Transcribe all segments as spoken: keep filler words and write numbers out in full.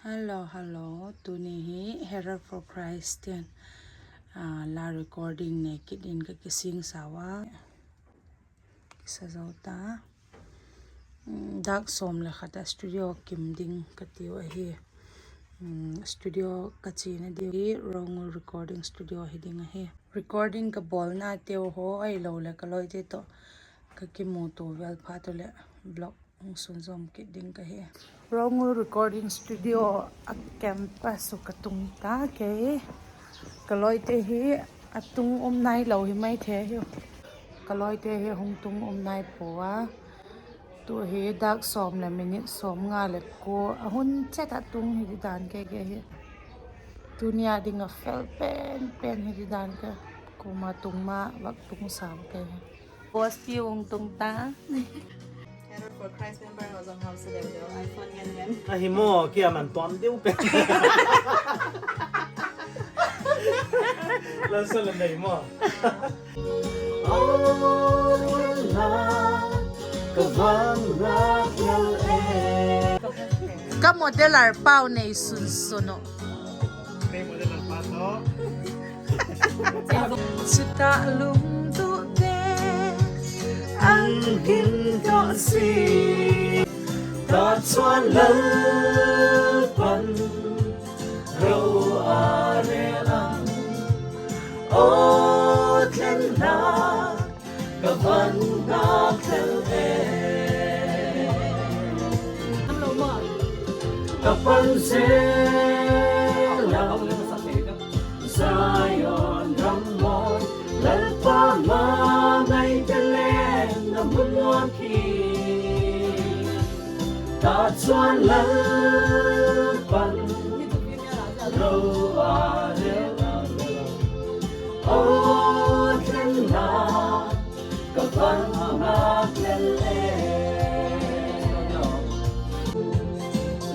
Hello, hello. Tuni hi Herald for Christ tian, ah, la recording nei kit in ka kisingsa ua. Kisa zo ta. Mm, dak sawm le khat a studio kim ding ka tiu ahi. Mm, studio ka chiana ding hi Rongul Recording Studio hi ding ahi. Recording ka bawlna teu haw ahilo le ka lawite tawh ka kimutua vel phat u le vlog hung sunzawm kit ding ka hi. Rongul Recording Studio a campus u ka tung ta kei. Ka lawite hi a tung um nai lo hi mai thei hi. Ka lawite hi hung tung um nai pua. Tu hi dak sawm leh minute sawmnga leh kua a hun chet a tung hi di dan kei kei hi. Tuni a ding a fel pen pen hi di dan ka. Kuama tung ma vak tung sau kei hi. Boss pi ung tung ta. Herald for Christ member ho zong hausa deu deu, iPhone ngen ngen. Ahi maw, kia man tuam deu pen. Lalsa la nei maw. Ka modeler pau nei sun sun u. Chutah lungtup te an hin tawh si. Tahchuan Lalpa'n ro a rel ang, aw thlenna ka van ngâk lel e. Ka pan zel ang, Zion ram maw, Lalpa ma ngaite leng na mu nuam hi. Tahchuan Lalpa'n ro a rel ang, aw thlenna ka van ngâk lel e.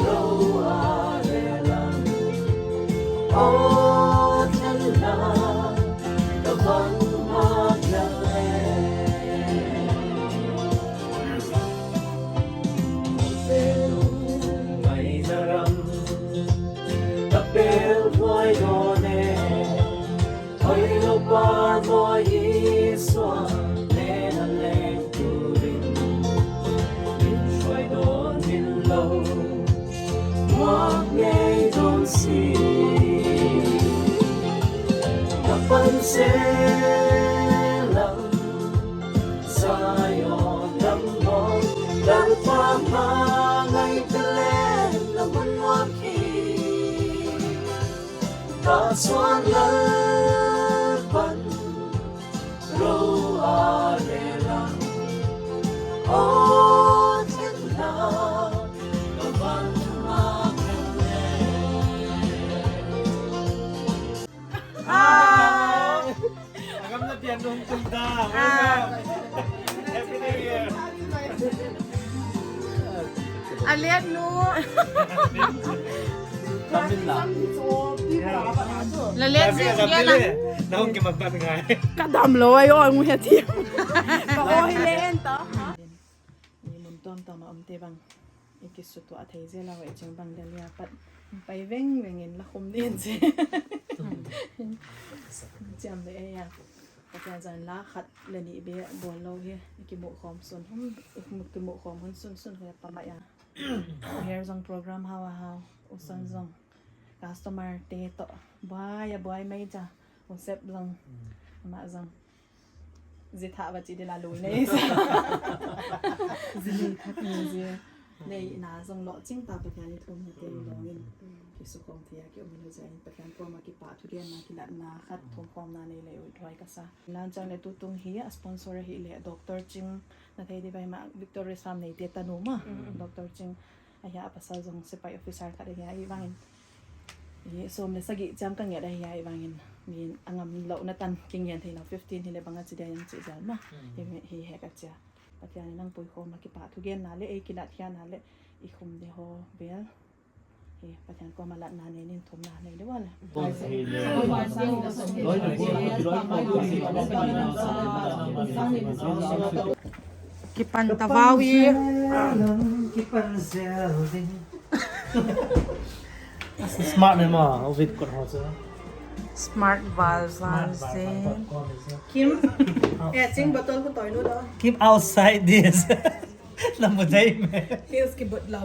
Ro a rel ang, aw thlenna ka van ngâk lel e. Mai na ram ka pel huai dawn e. Hoilo pa maw Isua, le na leng turin in huai dawn in lo, muak ngei dawn si. Ka pan zel ang, Zion ram maw, Lalpa ma ngaite leng na mu nuam hi. Tahchuan Lalpa'n ro a rel ang, aw thlenna ka van ngâk lel e. A gam na pian nung tung ta. Happy New Year. A lian nu. La lian zing lian a. Nang ki mak ta ngai. Ka dam lo ai o ngu he ti. Ka o hi le en ta. Mi mun tuam tuam a umte bang i kisutua thei zel a, hoi ching bang Delhi a pat pai veng veng in la khum ding chi. Chiam ve ei a. Pathian zan la khat le ni be bawl lo hi. I kimu khawm sun hun, i kimu khawm hun sun sun hi pa mai a. Her zong program hau a hau, u san zong customer te tawh buai a buai mai cha. U sep zong, ama zong. Zia tha va chi ding la lui nei sa. Zia nei khat ni zia. Nei na zong lo ching ta Pathian i thum ni te lo in. Kisukhawm thei a ki um lo zia in Pathian koma kipa thugenna kilatna khat thum khawmna nei le u thoi ka sa. Lan chang le tu tung hi a sponsor ahi le Doctor Ching na thei di bai ma Victory Sam nei te tanu ma. Doctor Ching ahi a pasal zong sepai officer khat ahi a i vang in. Hi sawm le sagi cham ka nget ahi a i vang in. Mi a ngam lo na tan ki ngen thei lo fifteen hi le bang a chi dia yang chi zel ma. Hi he ka chia. Pathian in nang pui khawm a kipa thugenna le ei kilat hianna le i khum de ho bel. Hi Pathian koma latna nei nin thumna nei le wa le. Kipan ta vau i. Kipan zel ding. Smart ne ma, ovid kot ho chu. Smart val val se. Kim, eh, ching bottle ko toi nu do. Keep outside this. Lam bu jai me. Heels ki bot lo.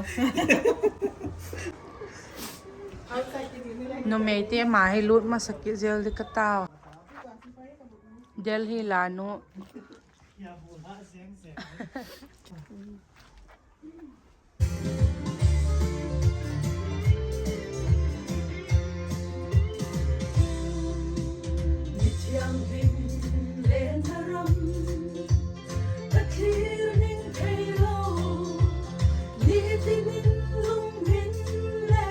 Numei te ma hi lut masa kit zel di ka tau. Delhi la nu. Mithiang lim le na ram, ka thlir ning thei lo, ni tin in lungmin le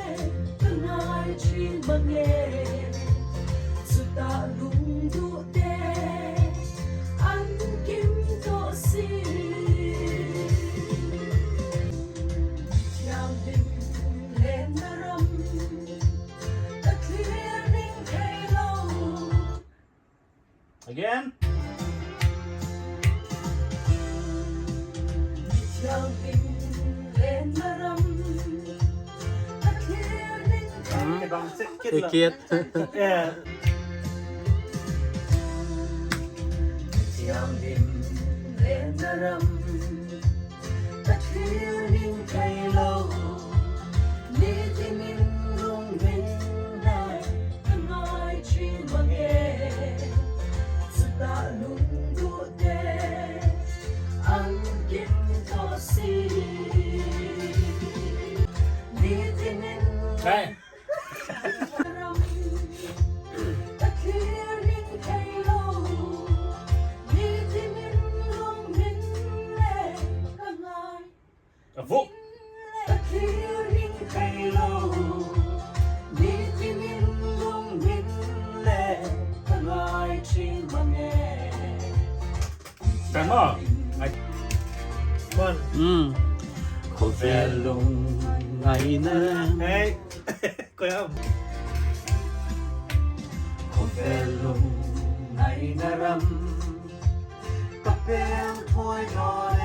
ka ngai chin bang e, chuta lungduhte an kim to si. Thiang lim le na ram, ka thlir ning thei lo. Again. Thiang lim le na ram, ka thlir ning thei lo. Ticket. Eh. Thiang lim le na ram, ka thlir ning thei lo, ni tin in lungmin le ka ngai chin bang e, chuta lungduhte an kim to si. Ni tin in Hey. A vuk. Tama. Khawvel lung ngaina. Hey. Khawvel lung ngaina ram, ka pel thoi dawn e.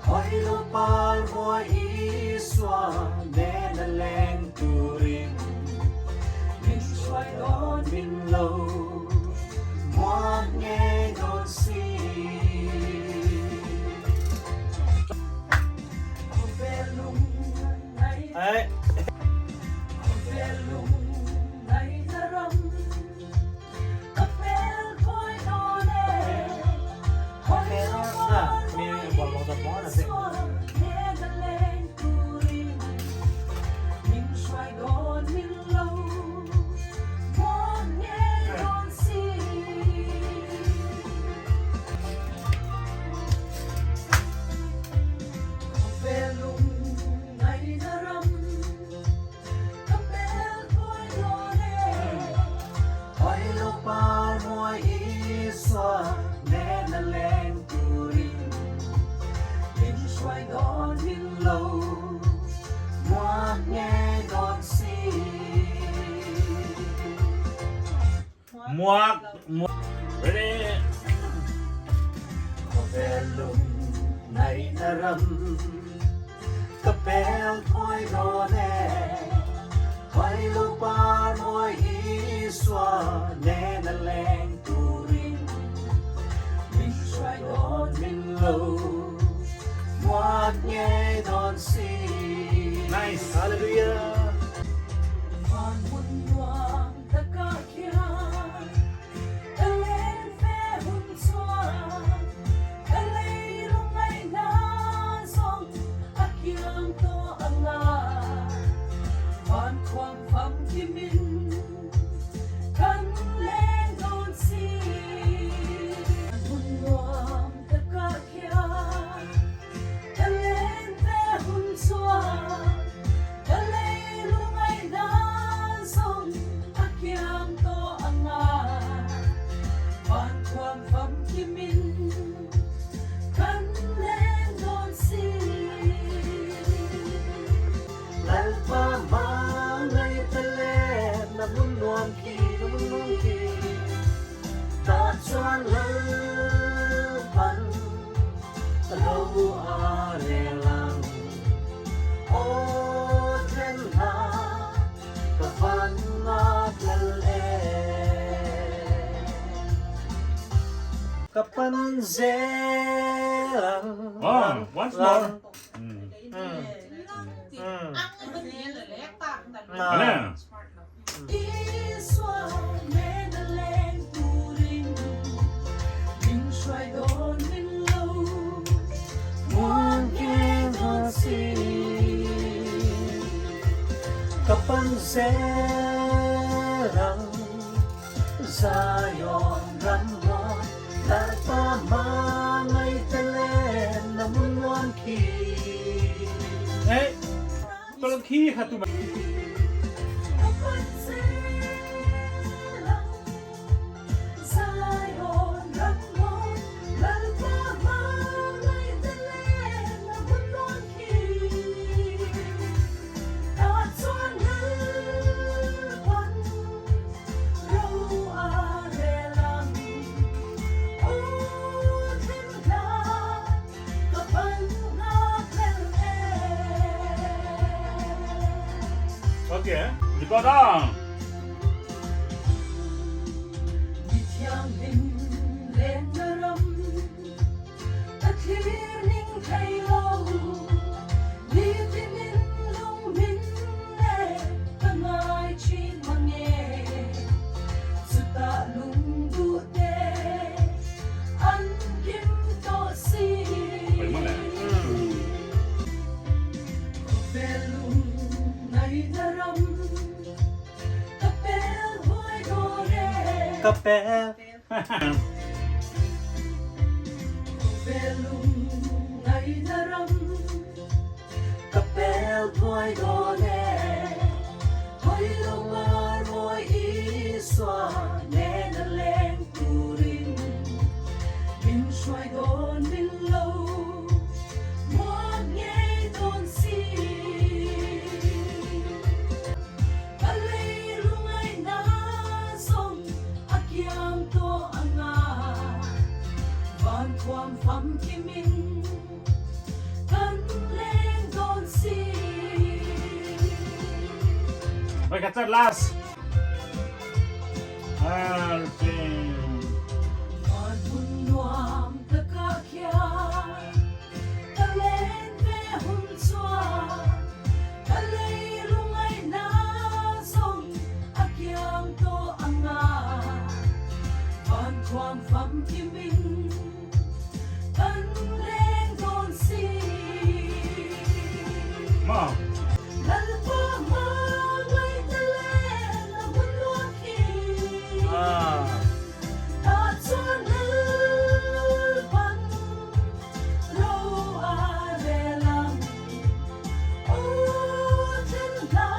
Hoilo pal mawi Isua, ne na leng turin, min suai dawn min lo, muak ngei dawn si. Khawvel lung ngaina ram, Muak, muak. Ready. Khawvel lung ngaina ram, ka pel thoi dawn e. Hoilo pal mawi Isua, ne na leng turin, min suai dawn min lo, muak ngei dawn si. Nice. Hallelujah. Van hun nuam tak ah khial, ka leng ve hun chuan, ka leilung ngaina zawng a kiang tawh a ngai. Van khuang famkim in kan leng dawn si. Hun nuam tak ah khial, ka leng ve hun chuan, ka lei Ka pan zel ang. Oh, once more. Mm. Mm. Mm. Mm. Ka pan zel ang, Zion ram maw, Lalpa ma ngaita le na mun nuam khi. Hey, tolom khi kha tu ma. Okay, record on. Mithiang lim leng na ram, a thlir ning thei lo, nitin in lungmin le ka ngai chin mang e, chuta lungdute an kim to si. Khawvel lung ngai na ram, ka pel huai dawn e. Ka pel. Khawvel lung ngai na ram, ka pel huai dawn e. Hoi lo mar mawi Isua, ne na leng turin, min suai dawn min lo, muak ngei dawn si. Ka leilung ngaina zong a kiang tawh a nga, van thuam famkim in kan leng dawn si. Oi, ka chat last. Artin. Van hun nuam tak ah khial, ka leng ve hun chuan, ka leilung ngaina zong a kiang tawh a nga, van thuam famkim in kan leng dawn si. Ma. Lalpa ma ngaita le na hun nuam khi. Ah. Ta chuan Lalpa'n lo a le lam, u thlen la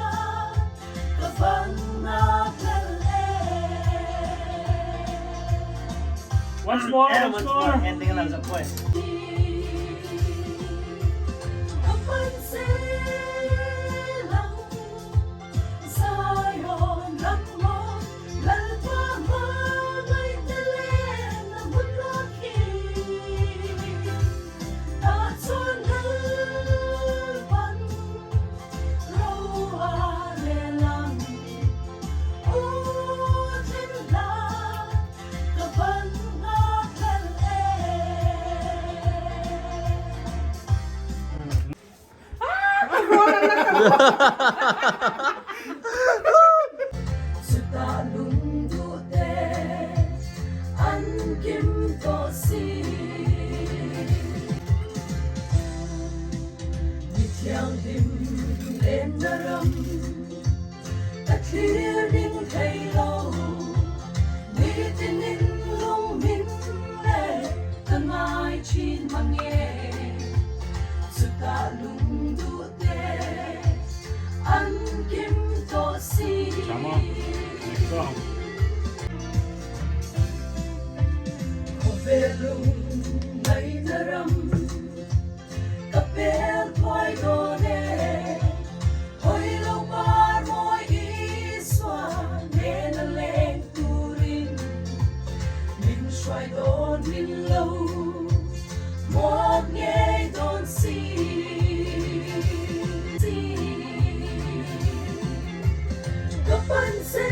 ka van ngak lel e. Once more, once more. Ending lang sa poi. Ka pan se lang, Zion ram maw, Lalpa ma ngaita le na hun nuam khi. Ta chuan Lalpa'n lo a le lam, u thlen la ka van ngak lel e. Chuta lungdute an kim tawh si. Mithianghlim lenna ram, ka thlir ding thei lo, nitin in lungmin le ka ngai chin mang e, chuta lungdute an kim tawh si. Come on. Next song. Khawvel lung ngaina ram, ka pel huai dawn e, hoi lo mar mawi Isua, ne na leng turin, min suai dawn min lo, muak ngei dawn si. Ka pan se